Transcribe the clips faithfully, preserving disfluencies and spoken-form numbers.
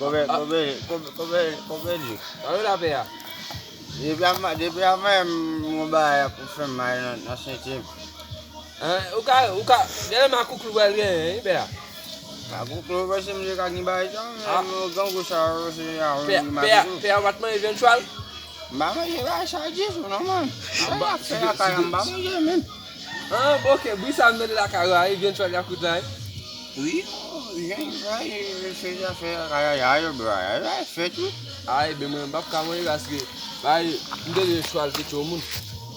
Koube, koube, koube, koube, koube li. Sa yo la pè a? Depi avan, depi avan m gon bagay pou fè m mal nan, nan senti m. Hein, ou ka, ou ka, genlè makouklou pral genyen, wi, pè a. Makouklou, paske m te ka gen bagay sa, men grangou sa yo, se a, pè a, pè a, pè a, w pa t manje vyann chwal? M pa manje bagay sa ditou, non, man. M pa fè lakay la, m pa manje menm. Ah, bon, ok, bri sa m tande lakay ou a, wi, vyann chwal y ap kout la, wi. Wi, jan sa, se zafè lakay la, yo, bro, yo fè tou. Ah, ebyen, mwen, m p ap ka manje paske, bay, m tande chwal te tchwe moun.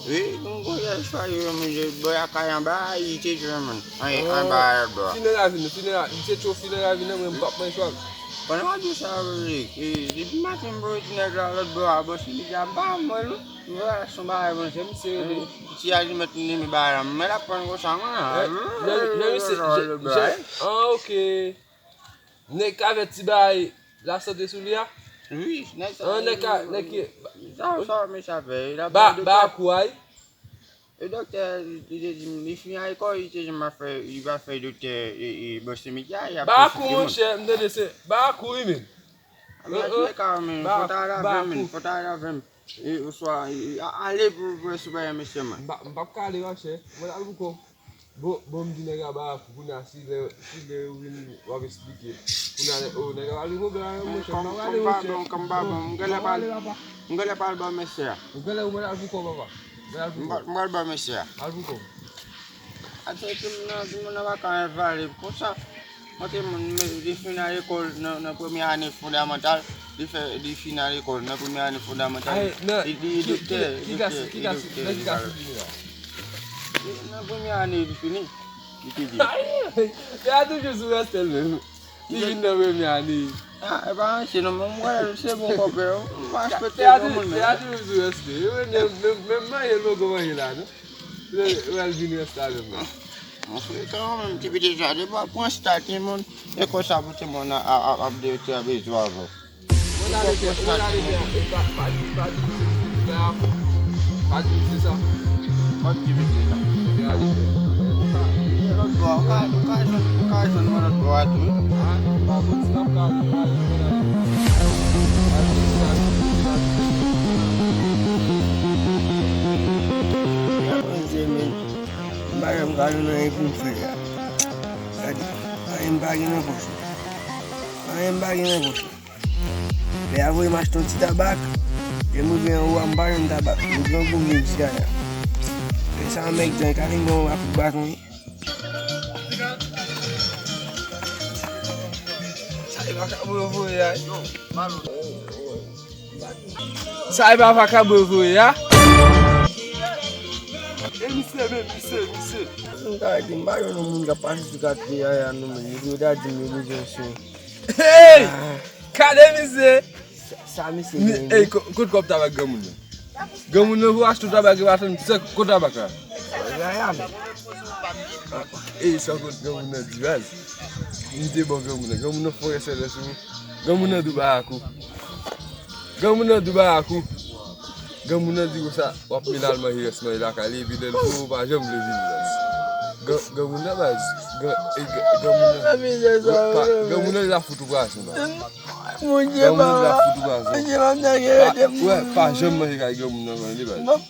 Wi, m konn chwal yo, men bò lakay anba, li te tchwe moun. An, anba, bro. Finan ravin, finan ravin, li te tchwe finan ravin nan, mwen, m p ap manje chwal. Pandan w ap di sa, Rodrigue, e, depi maten m voye ti nèg la lòt bò a, bò si li a ba mwen, non. M wè se yon bagay, bon, se misye rele. Ti a di mèt nimi bagay la, mwen l ap pran konsa, mwen. Nan, nan, nan, misye, je, je, ah, ok. Nèg k avè ti bagay lasante sou li a? Wi, nèg sa. Ah, nèg ka, nèg ki. Sa, sa, mesye a fè, l ap ba, ba kou a, wi. E doktè, li te di m, li fin lekòl, li te di m ap fè, li va fè doktè, e, e, bò simètya, y ap konsilte moun. Ba kou, monchè, m tande se, ba kou, wi, menm. Anben, antouka, men, fò ta lave m, men, fò ta lave m. E, oswa, e, e, a, ale pou, pou eseye mesye, man. M pa, m p ap ka ale, monchè. Mwen al pou kò m. Bon, bon, m di nèg la ba kou, kounye a, si lè, si lè yo vin, w ap esplike. Kounye a, o, nèg la pa vin pran bagay, monchè. M pa prale, monchè. Kòm pa bon, kòm pa bon. M genlè pral, m genlè pral ba mesye a. Ou genlè ou mèt al pou kò w, papa. Mèt al pou kò w. M pral ba mesye a. Al pou kò w. Atè, timoun nan, timoun nan pa ka envale konsa. Mwen te moun, men, li fin al lekòl nan, nan premye ane fondamantal, li fè, li fin al lekòl nan premye ane fondamantal. Ay, nan, li, li ki, doktè, ki, ki klas, doktè, ki klas, doktè, nan ki klas li fini la? Nan premye ane li fini, li te di. Ay, pè a toujou sou rèstèl menm. Li vin nan premye ane. Ah, e pa anyen, non, mwen, mwen, se bon kòpè, yo. Mwen pa respekte granmoun, men. Pè a toujou sou rèstèl. Yo, menm, menm, menm manje, logo manje la, non? Lè, lè l vin rèstèl avè mwen. Mwen frekan, menm, ti pitit sa, depi w ap pran stat, timoun, e konsa pou timoun ap, ap, ap, ap bezwen avè w. Mwen ale fè, mwen ale fè, e pa, pa di, pa di, pa di, pa di, se sa. Pa di, se sa. Mwen ale fè. Lòt bò, ou ka, ou ka jwenn, ou ka jwenn mwen lòt bò a tou. Ah, pa bon, si n ap ka ale, ale, mwen ale. Ale, se sa, se sa. Ya, mwen, se men. M pa janm ka jwenn anyen pou m fè a. Gade, anyen m pa gen nan pòch mwen. Anyen m pa gen nan pòch mwen. Pè a voye m achte yon ti tabak. Lè m rive anwo a, m pa jwenn tabak. M grangou m vin jiskasyè. Pè sa anmèdan, li ka vin ban m yon rapid baton, wi. Sa e pa ka bwè voye a. Sa e pa vakabon voye a. E misye menm, misye, misye. M ka di, m pa jwenn yon moun k ap pase sou kat li a, non, men. Misye ta di m yo bezwen sou. Hey! Gade misye! Sa, sa misye gen, ey, ko-, kote kòb tabak granmoun nan? Granmoun nan pou achte tabak, e pa tann, se kote tabak la? Ey, sa kote granmoun nan di, baz. Li te bon granmoun nan. Granmoun nan fò rèsèlè sou. Granmoun nan dou barakou. Granmoun nan dou barakou. Granmoun nan di konsa, w ap mennen al manje rès manje lakay li, epi lè l fou, ou pa janm vle vini, baz. Gran-, granmoun nan, baz. Gran-, e, gran-, granmoun nan. Granmoun nan, li la fout ou pwason, baz. Granmoun nan, li la fout ou pwason. Pa, wè, pa janm manje kay granmoun nan, li, baz. Ma-,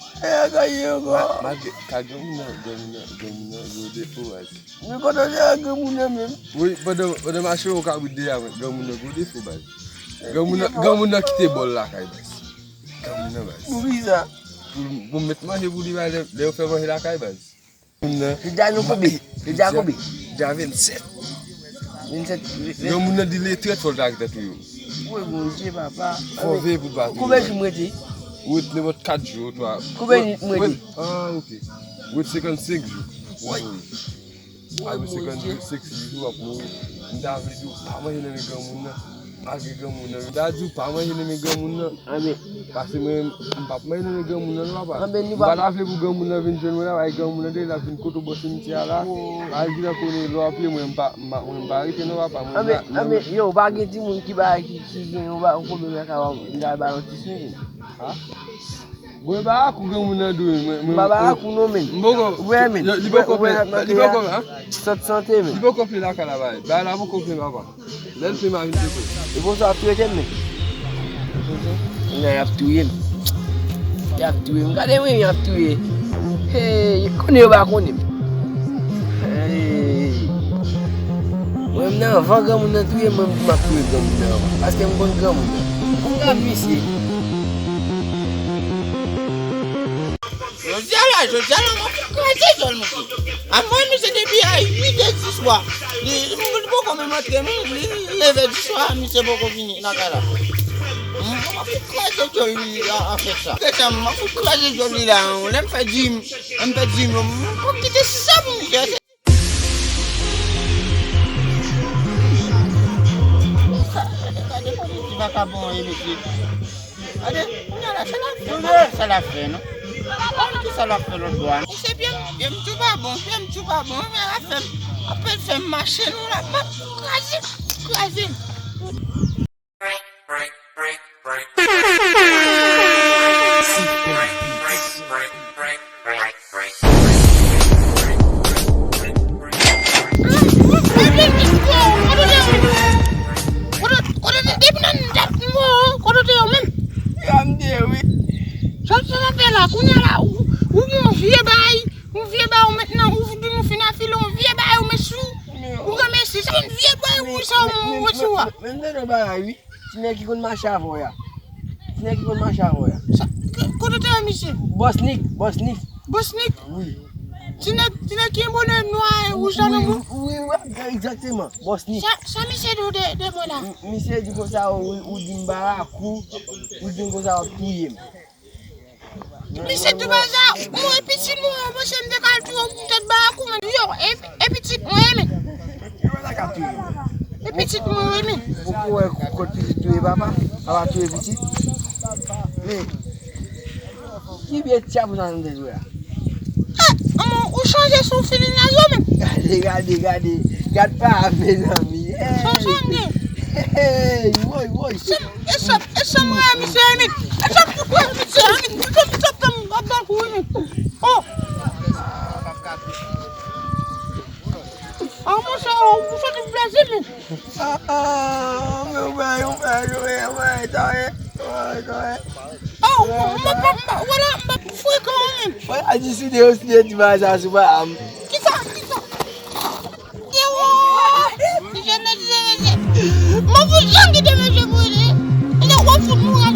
malgre, kay granmoun nan, granmoun nan, granmoun nan, gwo defo, baz. Men kote w te wè granmoun nan menm? Wi, pandan, pandan mache yon kabrit deyò a, granmoun nan gwo defo, baz. Granmoun nan, granmoun nan kite bòl lakay, baz. Granmoun nan, baz. Poukisa? Pou, pou met manje pou li, baz, lè, lè yo fè manje lakay, baz. Granmoun nan. Li di a nou koube? Li di a koube? Li di a vennsèt. Vennsèt. Granmoun nan di lè trèt fò l ta ret tou yo. Wi, Bondye, papa. Fò veye pou l pa tou. Konbyen jou m rete? Ou ret nenpòt kat jou, twa. Konbyen jou m rete? Ah, ok. Ou ret senkannsenk jou. Wi. Wi, Bondye. Ou ret senkannsenk jou, w ap mouri. M ta vle di w pa manje nan men granmoun nan. Malgre granmoun nan. M ta di w pa manje nan men granmoun nan. Anben. Paske mwen, m p ap manje nan men granmoun nan, non, papa. Anben, nou pa. M pa ta vle pou granmoun nan vin jwenn mwen la, bay granmoun nan de, l ap vin kote w bò simityè a la. Al vin an konnen lè w ap ye, mwen, m pa, m pa, mwen, m pa rete, non, papa. Mwen, anben, anben, yo, ou pa gen timoun ki ba, ki, ki gen yon ba, yon pwoblèm nan kay ou, m ta ba yon ti swen. Ha? Mwen pa ak ou granmoun nan dwe, mwen, mwen, mwen. Ou pa ak ou non, men. M poko. Ou wè, men. Li poko plen, li poko plen, an? Sante, sante, men. Li poko plen lakay la, bay. Bay la poko plen, papa. Lè l plen, m a vin poko. E konsa ap touye tèt, men. Kounye a y ap touye m. Y ap touye m. Gade mwen, y ap touye. Hey, konnen yo pa konnen m. Hey. Mwen, m nan anvan granmoun nan touye m, mwen, m ap touye granmoun nan anvan. Paske m konn granmoun nan. Konn gad misye. Jodi a la, jodi a la, m ap kraze djòl misye. An mwen, misye depi a uit è di swa. Li, li, li poko menm antre, non, li leve di swa, misye poko vini lakay la. M ap fout kraze djòl li a, an fèt sa. Kèt sa, m ap fout kraze djòl li la, lè m fè dim, lè m fè dim, m poko kite sa pou misye. Gade, gade, gade, gade, ti vakabon, e mesye. Gade, kounye a la, sa l ap fè, pa wè sa l ap fè, non. Pa konn ki sa l ap fè lòt bò a, non. Se pye m, pye m tou pa bon, pye m tou pa bon, men l ap fè m, ap fè m mache, non, la, m ap kraze, kraze. Kote w te ye menm? Sa m te ye, wi. Sa, sa w ap fè la? Kounye a la, ou, ou gen yon vye bagay, yon vye bagay, ou mentnan, ou vin, ou fin afile yon vye bagay, ou met sou, ou gen mesi, se yon vye bagay, ou sa, ou met sou a. Men, men, men, bagay, wi. Ti nèg ki konn mache avè w ya. Ti nèg ki konn mache avè w ya. Sa, k-, kote w te wè misye? Bòs Nik, Bòs Nik. Bòs Nik? Wi. Ti nèg, ti nèg ki gen bonè nwa e wouj la nan men w? Wi, wi, wi, egzakteman. Bòs Nik. Sa, sa misye di w de, de mwen la? M-, misye di konsa, ou, ou di m barakou, ou di m konsa w ap touye m. Misye tou baza, mwen pitit mwen, mwen se m te ka al touye w pou tèt barakou, men yo, e, e pitit mwen, men. E pitit mwen, men. Ou kwè kot pitit touye papa, papa touye pitit. Men, ki vye tchap ou nan tèt ou a? Eh, anmò, ou chanje sou filin la, yo, men. Gade, gade, gade. Gad pa, mezanmi. Hey. Sa w sonje? Hey, woy, woy. E sa, e sa m wè misye Emit. E sa m wè misye Emit. E sa m wè misye Emit. Oh. Ah, monchè, ou soti blese, men. Ah, ah, men, men, men, men, men, men, men. Oh, m, m, m, m, wala, m pa frekan, men. Wala, di sou de, sou de, di bagay sa sou pa, am. Kisa, kisa? Dewo! Mesye, mesye, mesye. Mwen fout jan kite mesye pou li. E w ap fout mouri an